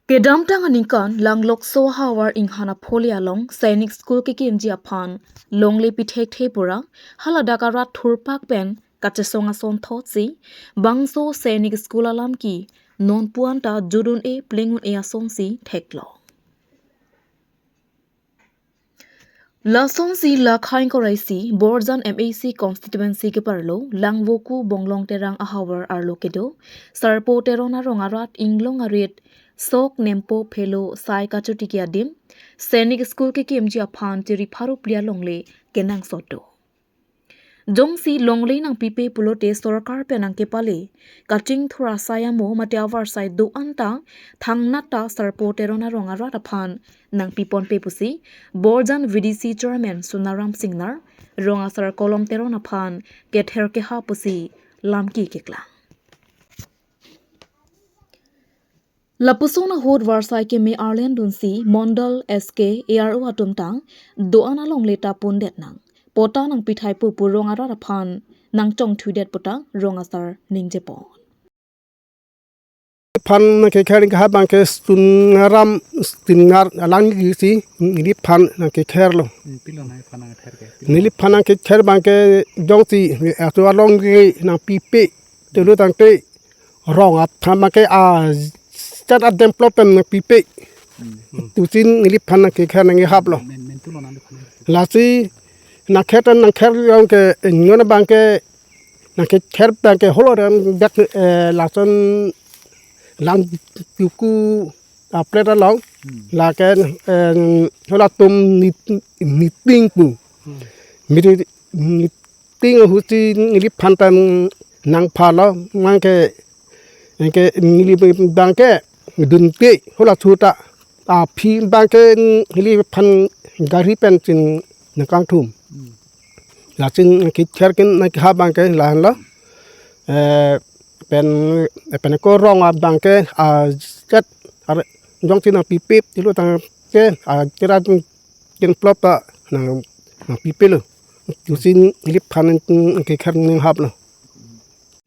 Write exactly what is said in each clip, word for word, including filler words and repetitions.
Kedamtang aningkan Langlokso ahavar Inghan apholi along Sainik School kekimji aphan longle pithekthe pura haladak arat thurpak pen kachesong ason thotsi bangso Sainik School alam ke non puan ta jut un-e pleng un-e asonsi theklong. Lasonsi la khaing koraisi Borjan M A C constituency keparlo Langvoku Bonglong Terang ahavar arlo kedo Sarpo Teron arong arat inglong arit sok nempo phelo sai kachotiki adim Sainik School kekimji aphan chiri pharo phli alongle kenangsot do. Jongsi longle nangpipe pulote sorkar pen nangkepale kachingthur asai amo mate avarsai do-an ta thangnat ta Sarpo Teron arong arat aphan nangpiponpe pusi Borjan V D C Chairman Sonaram Singnar, rong asar Kolom Teron aphan kether keha pusi lamki keklang. Lapuson ahut varsai keme arleng dunsi Mondol S K A R O atum ta do-an alongle ta pundet nang. Pota nangpithai pu pu rong arat aphan nangchongthuidet pu ta rong asar ningjepon. Phan nangkekher nangkeha abangke Sonaram Singnar alangli si neliphan nangkekherlo. Neliphan nangkekher abangke jongsi aso alongle nangpipe tulu tangte rong aphan abangke a chat a development nangpipe. Tusin neliphan nangkekher nanghaplo. Lasi nangkher nangkher along ke non abangke nangkekher abangke holo ram dak, eh, lason Langvoku a plate along lake, eh, halatum meet-, meeting pu. Meeting, meeting ahutsi neliphan ta nangphalo, mangke, ke neli abangke dunte halaso ta aphi abangke neliphan gari pen chin nangkangthum. Lasi nangkekher kin nangkeha abangke lahenlo. Eh, pen, pen ko rong abangke a chat are jongsi nangpipe tulu tangte a kira kin plop ta nang, nangpipelo. Tusin neliphan nangkekher nanghaplo.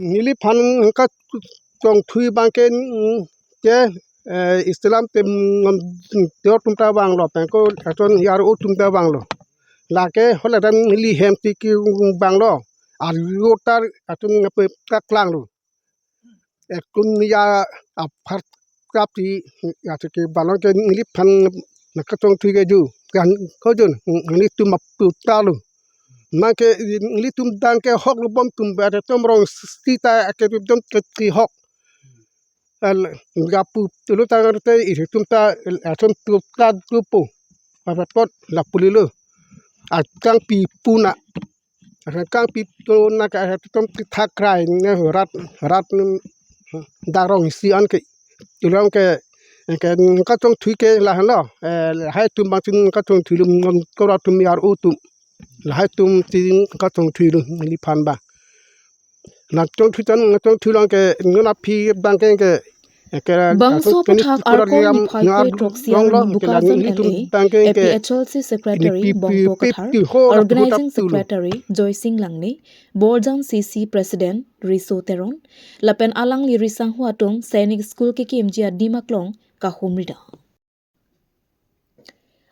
Neliphan nangkachongthui abangke, mm, ke, eh, Islam te, mm, teor atum ta vanglo, pen ko ason A R O atum ta vanglo. Lake halatum neli hem tiki vanglo. Arlo ta atum ngape kaklanglo. Ekun ya apar kapti ya tiki balon ke neliphan nangkachongthui ke ju. Kan ko jun, nelitum aputa lo. Mangke nelitum abangke hok lo bom atum ba atum rong sita ake atum ke hok. Al gapu tulu tangte iri atum ta atum tu ta tupo. Papat pot la pulilo. Akangpi puna. Akangpi puna ka atum kithakrai ne rat, rat darong isi an ke. Tulong ke, ke nangkachongthui ke lahenlo. Eh, lahai atum abangsi nangkachongthuilo, kora atum A R O atum. Lahai atumsi nangkachongthuilo neliphan ba. Nangchongthui tan, nangchongthui along ke non aphi abangke ke, ke bangso aputhak Arkong niphai kre throksi arni Bokajan L A, A P H L C Secretary Bongpo Kathar, Organizing Secretary Joysing Langne, Borjan C C President Riso Teron, lapen alangli risangho atum Sainik School kekimji adim aklong kahumri dam.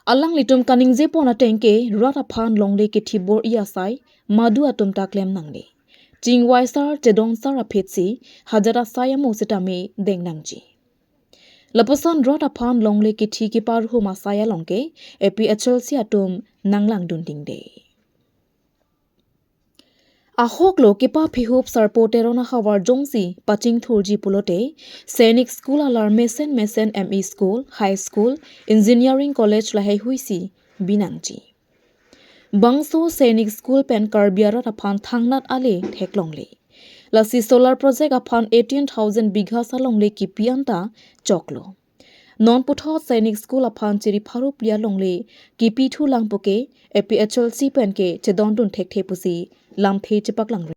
Alanglitum kaningjepon ateng ke rat aphan longle kethi bor-i asai madu atum ta klem nangne. Chingvai sar chedon sar aphetsi hajat asai amo sitame deng nangji. Lapuson rat aphan longle kethi keparhum asai along ke A P H L C atum nanglangdun dingde. Ahok lo kepaphihup Sarpo Teron ahavar jongsi pachingthurji pulote Sainik School alar mesen mesen M E School, High School, Engineering College lahaihui si binangji. Bangso Sainik School pen Karbi arat aphan thangnat ale theklongle. Lasi solar project aphan eighteen thousand bighas alongle kipi anta choklo. Non puthot Sainik School aphan chiri pharo phli alongle kipithu lang puke A P H L C pen ke chedondun thekthe pusi lamthe chepaklang.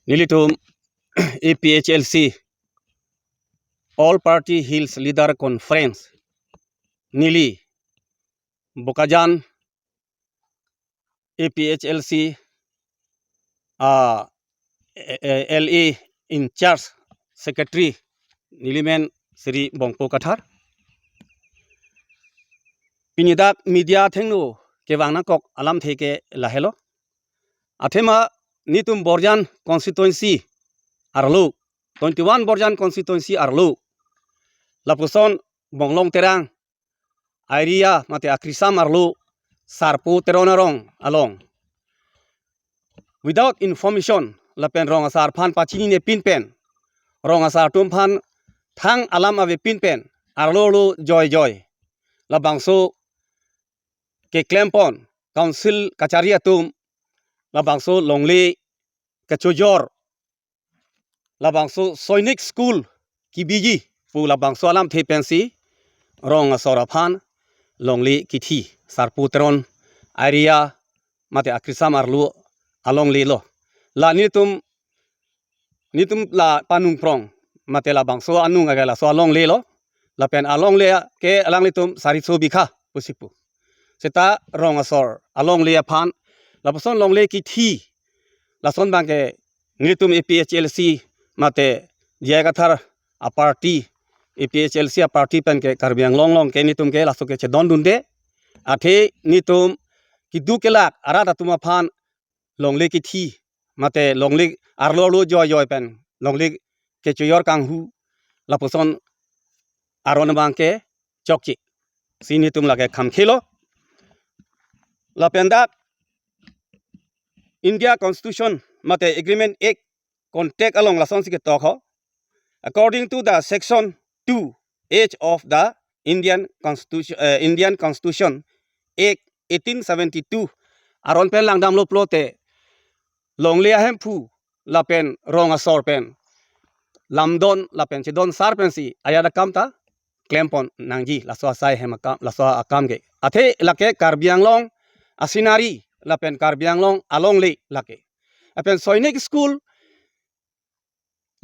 Nelitum A P H L C All Party Hills Leader Conference neli Bokajan A P H L C, ah, eh, eh, L A in charge secretary nelimen Sri Bongpo Kathar. Pini dak media athengno kevang nangkok alamthe ke lahelo. Athema netum Borjan constituency arlo, twenty-one Borjan constituency arlo, lapuson Bonglong Terang area mate akrisam arlo Sarpo Teron arong along, without information lapen rong asar aphan pachinine pin pen, rong asar atum aphan thang alam ave pin pen, arlo arlo joi joi labangso keklem pon, council kachari atum labangso longle kachojor, labangso Sainik School kebiji pu labangso alamthe pensi rong asor aphan longle kithi, Sarpo Teron area mate akrisam arlo alongle lo. La netum, netum la panung prong mate labangso anung agai laso alongle lo. Lapen alongle ke alanglitum sariso bikha pusi pu. Seta rong asor alongle aphan lapuson longle kithi, lason abangke netum A P H L C mate J I Kathar a party, A P H L C a party pen ke Karbi Anglong along ke netum ke laso ke chedondunde. Athe netum keduk kelak arat atum aphan longle kithi mate longle arlo arlo joi joi pen longle kechojor kanghu, lapuson aron abangke chokche si netum lake kham khelo. Lapen dak India Constitution mate Agreement Act context along lasonsi ketok ho. According to the section two H of the Indian Constitution, eh, Indian Constitution Act eighteen seventy-two, aron pen langdamlo pulote longle ahemphu lapen rong asor pen lamdon lapen chedon sar pensi ajat akam ta klem pon nangji, laso asai hem akam, laso akam ke. Athe lake Karbi Anglong a scenery lapen Karbi Anglong alongle lake. Lapen Sainik School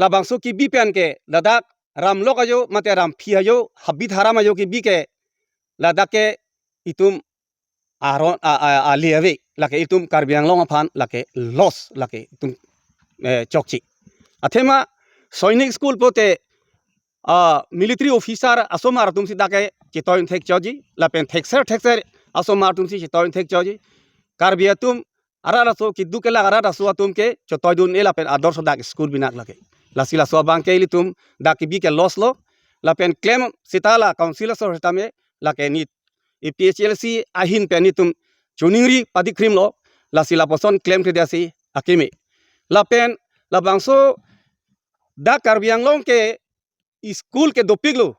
labangso kebi pen ke ladak ramlok ajo mate ramphi ajo, habit haram ajo kebi ke ladak ke itum aron a, a, a le ave, lake itum Karbi Anglong aphan lake loss, lake itum, eh, chokche. Athema Sainik School pulote, ah, military officer asomar atumsi dak ke chetoidun thekchotji, lapen thekser thekser asomar atumsi chetoidun thekchotji. Karbi atum arat aso keduk kelak arat aso atum ke chetoidun-e lapen ador so dak school binak lake. Lasi laso abangke ilitum dak kebi ke loss lo. Lapen klem seta la council asor sitame lake neli A P H L C ahin pen netum choningri padikrimlo. Lasi lapuson klemkledet si akeme. Lapen labangso dak Karbi Anglong ke school ke dopiklo.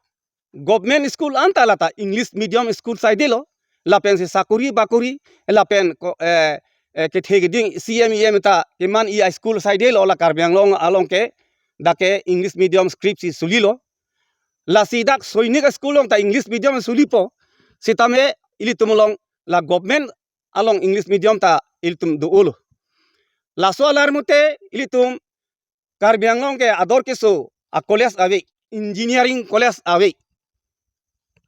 Government school anta lata English medium school saidelo. Lapensi sakori bakori, lapen ko, eh, eh, kethe keding C M E M ta keman-i a school saidelo la Karbi Anglong along ke dak ke English medium script si sulilo. Lasi dak Sainik School along ta English medium sulipo. Sitame ilitum along la government along English medium ta ilitum do-olo. Laso alar mute ilitum Karbi Anglong ke ador keso a college ave, engineering college ave.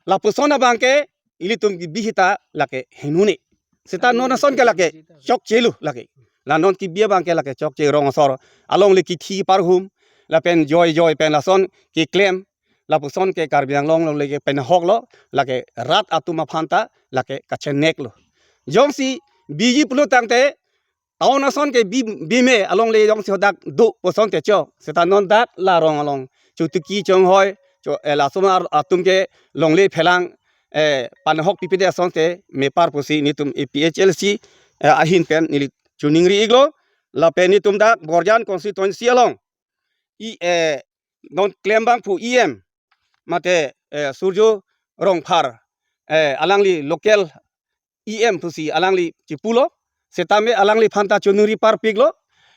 Lapuson abangke ilitum kebi seta lake henune. Seta non ason ke lake chokchelo lake. La non kebi abangke lake chokche, rong asor alongle kithi parhum lapen joi joi pen lason keklem, lapuson ke Karbi Anglong alongle ke penhoklo, lake rat atum aphan ta lake kacheneklo. Jongsi biji pulo tangte town ason ke bi, bime alongle jongsi hadak do pu asonte chok. Seta non dak la rong along Chotuki Chonghoi, cho, eh, la asomar atum ke longle phelang, eh, panhok pipedet asonte mepar pusi netum A P H L C, eh, ahin pen neli choningri-iklo. Lapen netum dak Borjan constituency along i, eh, non klem abangphu E M mate, eh, Surjo Rongphar, eh, alangli local E M pusi alangli chipulo. Sitame alangliphan ta choningri parpiklo.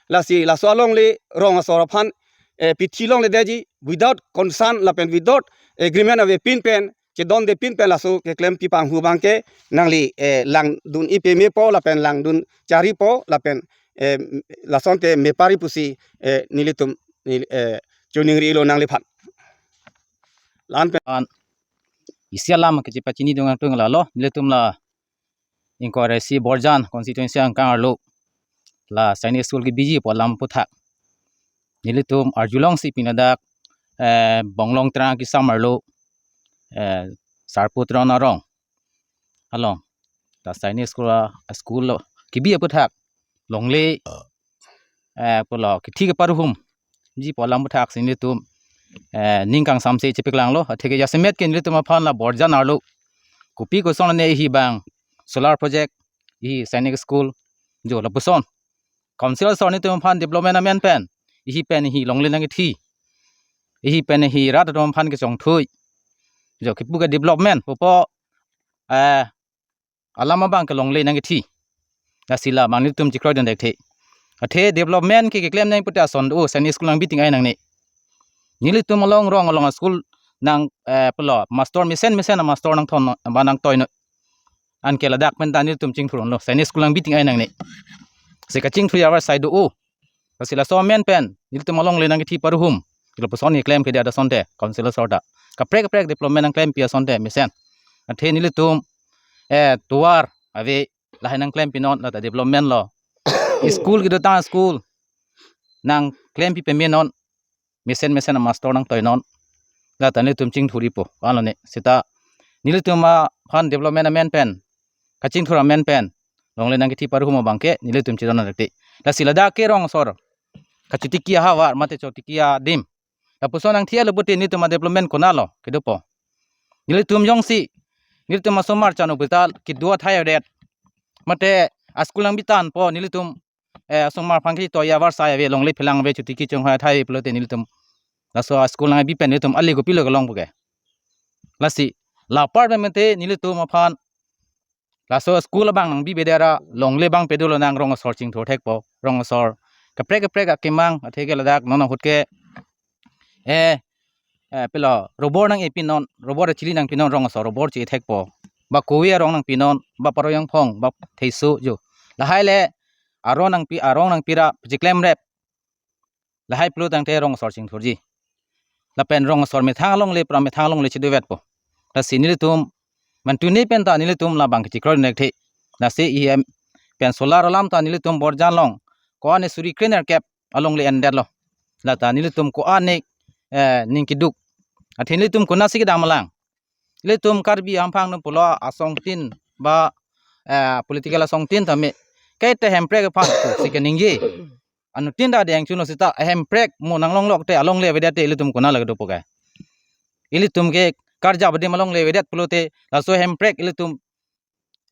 Lasi laso alongle rong asor aphan, eh, pithi longledetji without consent lapen without agreement ave pin pen, chedonde pin pen laso keklem pipanghu abangke nangli, eh, langdun-i pemepo lapen langdun charipo lapen, eh, lasonte mepari pusi, eh, nelitum, neli, eh, choningri-iklo nangliphan. La-an pen an isi alam kechepachinidun atum lalo, nelitum la ingkoi ra isi Borjan constituency angkang arlo la Sainik School kebiji pu alam aphuthak nelitum arjulongsi pini ladak, eh, Bonglong Terang akesam arlo, eh, Sarpo Teron arong along ta Sainik School a, school lo kebi aphuthak longle, eh, pulo kethi keparuhumji pu alam aphuthaksi nelitum, eh, ning kangsamse chepaklanglo. Atheke jasemet ke nelitum aphan la Borjan arlo kopi kosonne ihi bang solar project, ihi Sainik School, jo lapuson Council asor nelitum aphan development amen pen, ihi pen ihi longle nangkethi, ihi pen ihi rat atum aphan kechongthui, jo kipu ke development pupo, eh, alam abang ke longle nangkethi. Lasi labang nelitum chekroidun thekthe. Athe development ke keklem nangji pute ason do, Sainik School nangbi ting-ai nangne. Nelitum along rong along school nang, eh, pulo master mesen mesen a master nangthon ba nangtoinon. Anke ladak pen ta nelitum chingthur-unlo, Sainik School nangbi ting-ai nangne. Si kachingthur avarsai do. Lasi laso amen pen nelitum alongle nangkethi paruhum, lapuson keklem ke dia asonte Council asor ta kaprek kaprek development nangklempi asonte mesen. Athe nelitum, eh, tovar ave, lahai nangklempinon, lata development lo. School kedotang school nangklempi pemenon, mesen mesen a master nangtoinon, lata nelitum chingthur-ipo, ko-anlo ne. Seta nelitum aphan development amen pen, kachingthur amen pen longle nangkethi paruhum abang ke nelitum chedondun thekthe. Lasi ladak ke rong asor kachotiki ahavar mate chotiki adim, lapuson nangthi-etlo pute nelitum a development konatlo kedopo? Nelitum jongsi nelitum asomar chanu puta kedo athai avedet mate a school nangbi tangpo, nelitum, eh, asomar aphan ketoi avarsai ave, longle phelang ave, chotiki chonghoi athai ave pulote nelitum laso a school nangbi pen nelitum ale kopilo kelongpo ke? Lasi la apar pen mate nelitum aphan laso school abang nangbibe dera longle abang pe dolo nang rong asor chingthur thekpo, rong asor kaprek kaprek akemang, atheke ladak non ahut ke, eh, eh, pulo robor nang-epinon, robor chili nangpinon, rong asor robor che-e thekpo. Ba kove arong nangpinon, ba Paro Yongphong, ba Theso jo. Lahai le arong nangpi, arong nangpi ra pacheklemrep. Lahai pulo tangte rong asor chingthurji. Lapen rong asor methang alongle pra methang alongle chedovetpo. Lasi nelitum mantuni pen ta nelitum labang ke chekroidun thekthe. Lasi ihi pen solar alam ta nelitum Borjan along ko-an suri krenerkep alongle endetlo. Lata nelitum ko-an, eh, ning keduk. Athe nelitum konatsi kedam lang? Ilitum Karbi Anglong atum pulo asongtin ba, eh, political asongtin tame kaita Hemprek aphan pusi keningje. Anuttin ta deng chuno seta Hemprek mo nanglonglok te alongle avedet te ilitum konatlo kedopo ke? Ilitum ke karjap adim alongle avedet pulote laso Hemprek ilitum,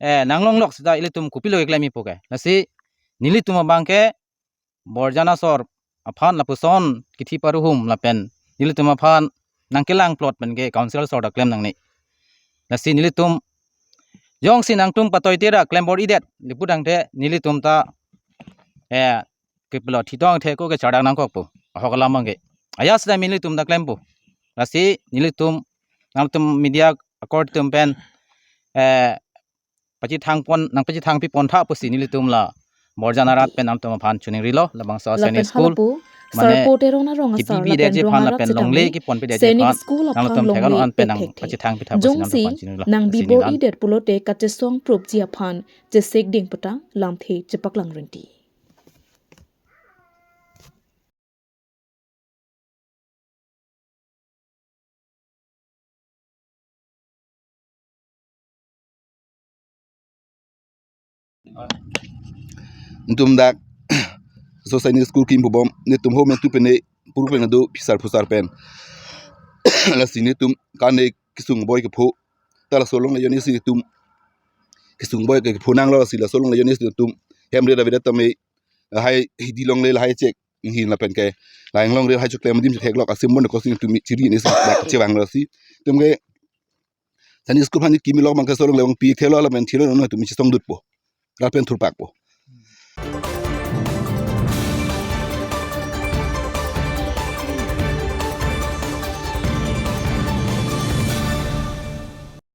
eh, nanglonglok seta ilitum kopilo keklem-ipo ke? Lasi nelitum abang ke Borjan asor aphan lapuson kethi paruhum lapen nelitum aphan nangkelang plot pen ke Council asor ta klem nangne. Lasi nelitum jongsi nangtum patoi tera klem bor-idet le pu tangte nelitum ta, eh, ke pulo thitong the ko ke chardak nangkokpo, ahok alam abang ke. Ajat seta nelitum ta klempo. Lasi nelitum, nangtum media akor atum pen, eh, pachethang pon, nangpachethangpi pontha pusi nelitum la Borjan arat pen nangtum aphan choningrilo. Labangso Sainik School mane Sarpo Teron arong asar kebi lapen detji aphan rong arat lapen longle sitame keponpe detji Sainik aphan School nangtum aphan thekan longle an pen nang pethek the. Pachethangpi tha pusi nangtum aphan choningrilo. Jongsi nang bibo-idet pulote kachesong prupji aphan chesek ding puta lamthe chepaklang rinti. Nelitum dak so Sainik School kim pubom, nelitum ho mentu pene puru pene do phisar phusar pen. Lasi nelitum kane kesung boi kepho. Ta laso along le jonni si nelitum kesung boi kepho nanglo, si laso along le jonni si nelitum hem re da vida tame lahai hidi along le lahai chek ngi lapen ke lahai along le lahai chek le madim theklok asim bon ko si nelitum chiri ni sa dak chevanglo si. Nelitum ke Sainik School aphan kimi lok abang ke laso along le abang pi thelo lapen thelo non nelitum chesongdutpo. Lapen thurpakpo.